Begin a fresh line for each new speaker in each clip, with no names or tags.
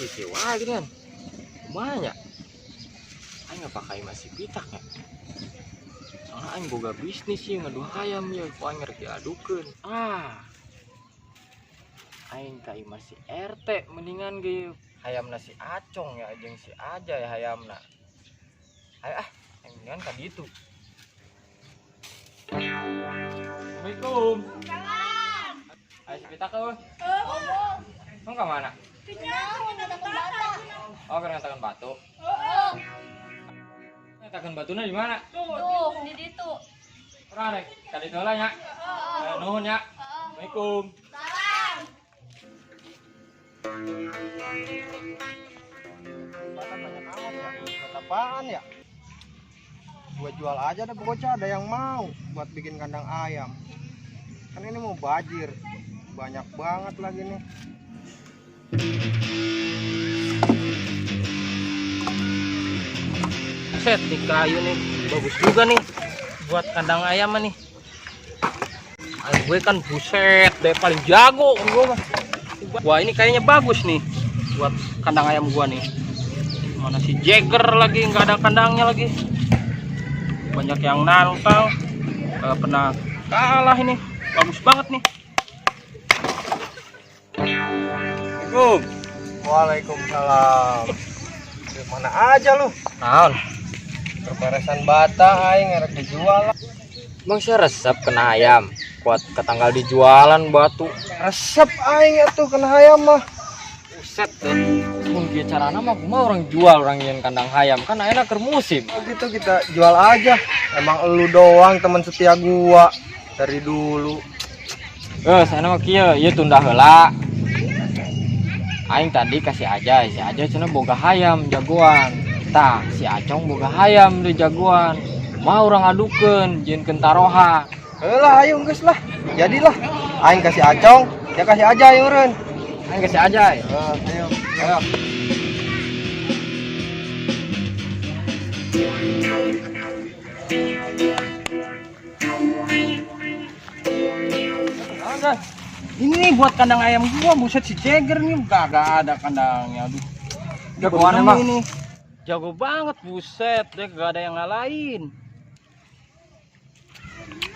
sewa gitu kan. Lumayan. Aing pakai masih pitak ya. Soalnya aing boga bisnis sih ngaduh ayam ya, ku aing ngerti adukeun. Aing kai masih RT mendingan ge hayam nasi acong ya jeung si aja ya hayamna. Ayo aing mendingan ka ditu. Assalamualaikum.
Salam.
Ayo si pitak euy. Mau ke mana? Oh, ngatakan batu. Ngatakan batuna di mana?
Tuh, di situ.
Ora rek, kali dola nya. Nuhun ya. Assalamualaikum.
Salam.
Bahkan banyak amat ya. Buat apaan ya? Gua jual aja deh bocah, ada yang mau buat bikin kandang ayam. Kan ini mau bajir. Banyak banget lagi nih.
Set nih kayu nih, bagus juga nih buat kandang ayam nih. Ayam gue kan buset deh paling jago gue mah. Wah ini kayaknya bagus nih buat kandang ayam gua nih. Mana si Jagger lagi nggak ada kandangnya lagi. Banyak yang nantang, nggak pernah kalah ini. Bagus banget nih. Assalamualaikum.
Waalaikumsalam. Di mana aja lu?
Naon?
Perperesan bata aing ngarep dijual.
Emang sih resep kena ayam kuat ketanggal di jualan batu.
Resep aing atuh kena ayam mah.
Buset deh. Mungkin carana mah kumaha orang jual orang yang kandang ayam kan enak keur musim.
Gitu kita jual aja. Emang elu doang teman setia gua dari dulu.
Sana mah kieu, ieu tunda heula. Aing tadi kasih aja, si aja cenah boga hayam jagoan. Tah, si Acong boga hayam di jagoan. Mau orang adukeun jeung kentaroha.
Lah ayo geus lah. Jadilah. Aing kasih acong, dia kasih aja eureun.
Aing kasih aja.
Ayo.
Ayo. Ada. Ini nih buat kandang ayam gua, buset si Jagger nih kagak ada kandangnya. Aduh. Jagoan emang ini. Jago banget, buset deh, gak ada yang ngalahin.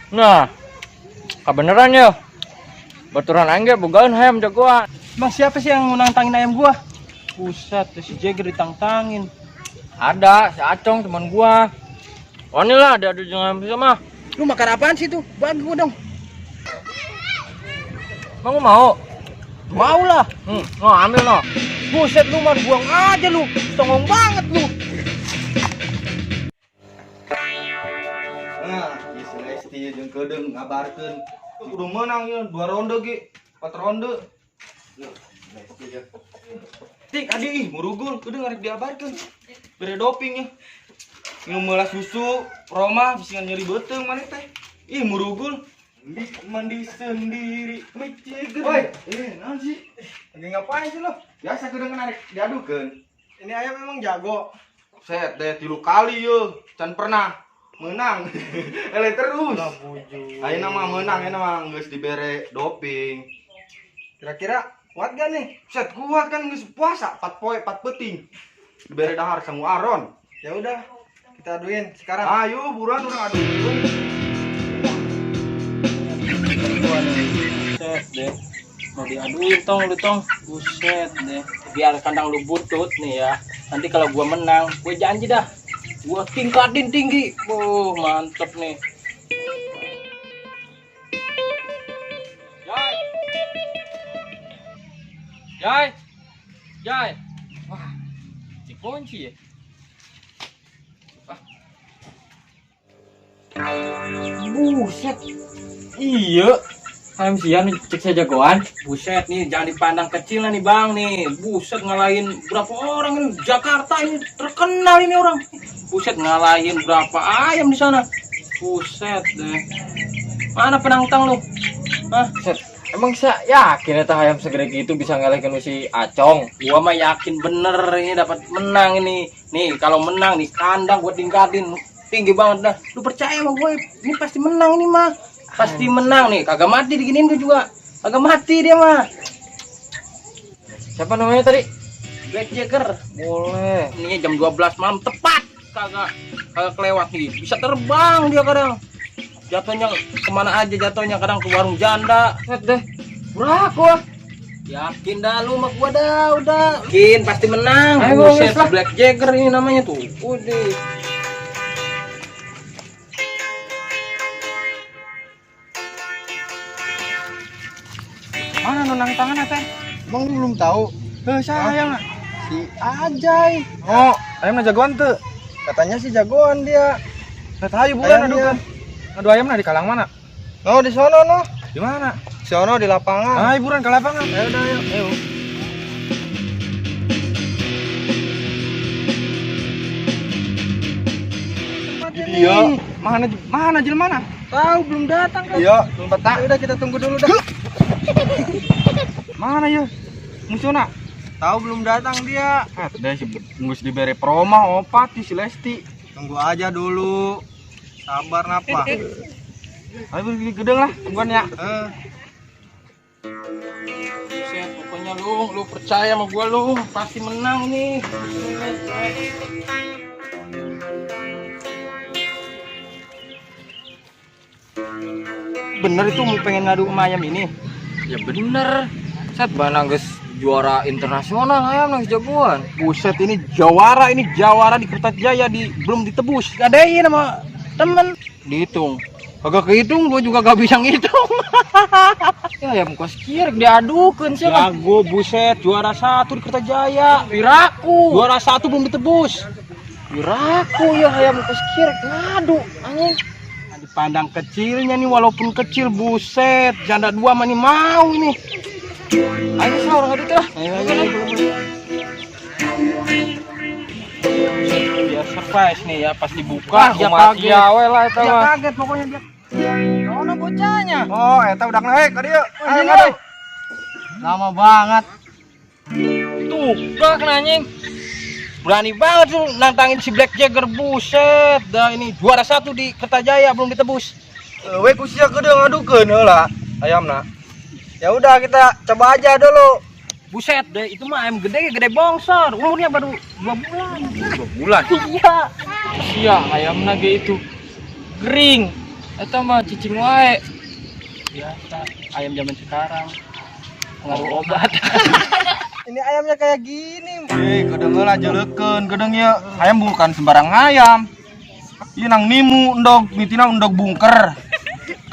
Nah, kebeneran ya. Baturan aing ge bogaeun hayam jagoan. Emang siapa sih yang nantangin ayam gua? Buset, si Jagger ditantangin. Ada, si Acong teman gua. Oh ini lah, ada jangan bisa mah.
Lu makan apaan sih tuh? Bagi gua dong.
Emang lu mau?
Mau lah.
Ambil no.
Buset lu mah buang aja lu. Songong banget lu. Nah, geus Lesti jeung Keudeng ngabarkeun kudu menang ya 2 ronde ge, 4 ronde. Nah, Lesti ya. Tik adi ih murugul kudu ngarek diabarkeun. Bere doping ya. Minum meula susu, Roma bisa nyeri beuteung maneh teh. Ih murugul. Mandi sendiri micigeur. Woi, naon sih? Lagi ngapain sih lo? Biasa Keudeng narik diadukeun. Ini ayam memang jago. Set deh 3 kali yo, can pernah menang. Ele terus. Ayeuna mah menang, ayeuna mah geus dibere doping. Kira-kira kuat gak nih? Set kuat kan geus puasa 4 poe 4 peuting. Dibere dahar sangu Aron. Ya udah, kita aduin sekarang. Ayo buruan urang aduin.
Buset deh. Mau diaduin tong lu tong. Buset deh. Biar kandang lu butut nih ya. Nanti kalau gua menang, gue janji dah. Gua tingkatin tinggi. Mantep nih. Jai. Jai. Jai. Wah. Dikunci ya. Buset. Iya. Ayam sian cek saya jagoan. Buset nih jangan dipandang kecil nih bang nih. Buset ngalahin berapa orang ini Jakarta ini terkenal ini orang. Buset ngalahin berapa ayam di sana. Buset deh. Mana penantang lu? Hah? Buset. Emang saya yakin eta ayam segede gitu bisa ngalahin si Acong. Gua mah yakin bener ini dapat menang ini. Nih kalau menang di kandang gua tingkatin tinggi banget dah. Lu percaya sama gue? Ini pasti menang ini mah. Pasti menang nih, kagak mati diginiin gue juga. Kagak mati dia mah. Siapa namanya tadi? Black Jagger.
Boleh.
Ini jam 12 malam tepat. Kagak kelewat nih. Bisa terbang dia kadang. Jatuhnya kemana aja jatuhnya, kadang ke warung janda. Set deh. Berapa? Yakin dah lu mah gua dah, udah. Yakin pasti menang.
Ayo,
Buset,
wes lah.
Black Jagger ini namanya tuh. Udah.
Mana nonang tangan teh? Bang belum tahu. Sayang nak. Si Ajay. Oh, ayam jagoan tuh. Katanya si jagoan dia. Kata ayo bulan aduh kan. Aduh ayam di kalang mana? Oh, di sono no. Di mana? Di sono di lapangan. Ayo bulan ke lapangan. Ayo dah ayo. Ayo. Iya. Mana jel mana? Tahu belum datang kan? Iya, belum datang. Udah kita tunggu dulu dah. Mana ya? Musuhna? Tahu belum datang dia. Tadi si ngus diberi promo opat si Lesti. Tunggu aja dulu. Sabar napa? Ayo pergi gedeng lah, tungguan ya.
Buset, pokoknya lu percaya sama gua lu pasti menang nih. Bener itu mau pengen ngadu sama ayam ini? Ya bener. Set mana guys juara internasional ayam nang jagoan. Buset ini jawara di Kertajaya belum ditebus. Gadein sama temen. Dihitung. Kagak kehitung, gua juga gak bisa ngitung. Ya ayam kos kira diadukeun sih. Jago buset, juara 1 di Kertajaya. Piraku. Juara 1 belum ditebus. Piraku ya ayam kos kira ngadu anjing. Pandang kecilnya nih, walaupun kecil buset, janda 2 mah nih mau ini. Ayo sah orang itu lah. Ayo. Dia surprise nih ya, pas dibuka dia kaget. Dia kaget pokoknya dia. Mana bocahnya? Oh, eta udah naik tadi yuk. Ayo ngadu. Lama banget. Tuh, udah kena anjing. Berani banget tuh nantangin si Black Jagger, buset. Dah ini juara 1 di Kertajaya belum ditebus.
We kusia gede ngadukeun heula ayamna. Ya udah kita coba aja dulu.
Buset deh, itu mah ayam gede bongsor. Umurnya baru 2 bulan. 2 bulan? Iya. Iya, ayamna ge itu gering. Eta mah cicing wae. Biasa ayam zaman sekarang. Ngaruh obat.
Ini ayamnya kayak gini. Gedeng lah jeleukeun, gedeng ya. Ayam bukan sembarang ayam. Ieu nang nimu endog, mitina endog bungker.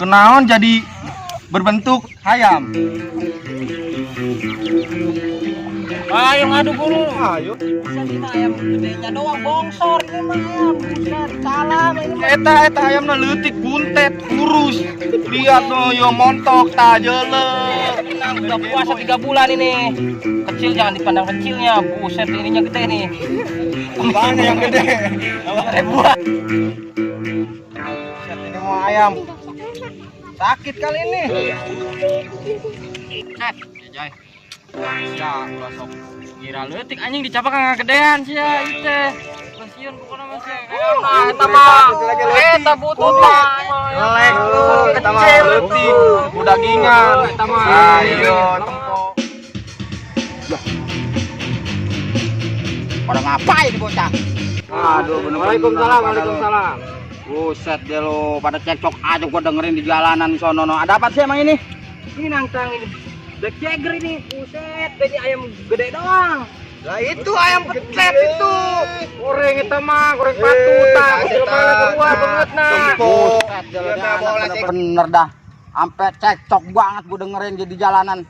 Kenaon jadi berbentuk ayam.
Ayo ngadu dulu.
Ayo.
Buset ini ayam gedenya doang bongsor ini mah ayam. Buset, salah ini mah.
Eta ayamna leutik buntet kurus. Lihat no yo montok ta jeuleuh.
Udah puasa 3 bulan ini. Kecil jangan dipandang kecilnya. Buset ininya gede nih.
Mana yang gede?
Ribuan.
Buset ini mau ayam. Sakit kali ini.
Jay. Ya, sok kira leutik anjing dicapak kagak gedean sih ya ieu teh. Kasihan pokona mah sih. Nah, eta mah. Eta butut mah.
Lelek lu, eta mah leutik, dagingan.
Eta mah.
Ayo tempo.
Pada ngapain di bocah?
Aduh, bener.
Waalaikumsalam. Buset deh lo, pada cekcok aja gua dengerin di jalanan sono. Ada apa sih emang ini? Ini nangtang ini. Black Jagger ini, buset, jadi ayam gede doang.
Lah itu ayam petet itu.
Goreng itu mah, goreng patutan. Mana keluar banget nah.
Buset,
Bener dah, sampai cekcok banget gue dengerin di jalanan.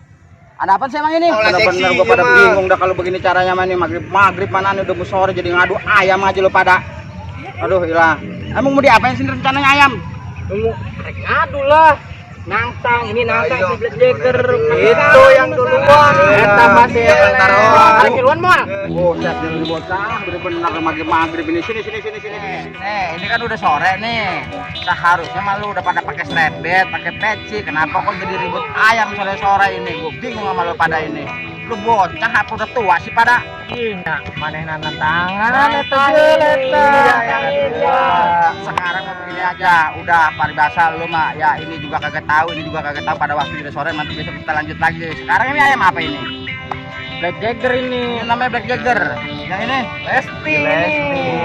Ada apa sih emang ini?
Bener-bener
Gue pada bingung dah kalau begini caranya main ini maghrib mana nih udah mau sore jadi ngadu ayam aja lo pada. Aduh hilang. Emang mau diapain sih rencananya ayam?
Ngadu lah. Nantang, ini nantang si Black Jagger.
Itu yang duluan.
Eta masih
Ada kiluan mal.
Buset jadi bocah, bener-bener maghrib ini sini. Nih, ini kan udah sore nih. Seharusnya malu udah pada pakai strapbed, pakai peci. Kenapa kok jadi ribut ayam sore-sore ini? Gue bingung sama lu pada ini. Lu bocah apa udah tua sih pada?
Iya, maneh nantangan.
Sekarang mau begini aja, udah paribasa lu mah. Ya ini juga kagak tahu pada waktu udah sore nanti besok kita lanjut lagi. Sekarang ini ayam apa ini? Black Jagger ini. Ini namanya Black Jagger. Yang ini Lesti.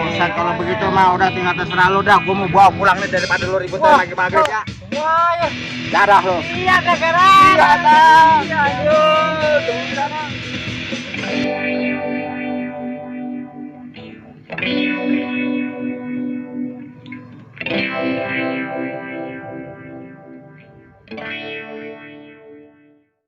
Buset, kalau begitu mah udah tinggal terserah lu dah. Gua mau bawa pulang nih daripada lu ributan lagi maghrib ya.
Wah, ya.
Dadah lu.
Iya, gara-gara.
Dadah. Iya, ayo. Tunggu sana.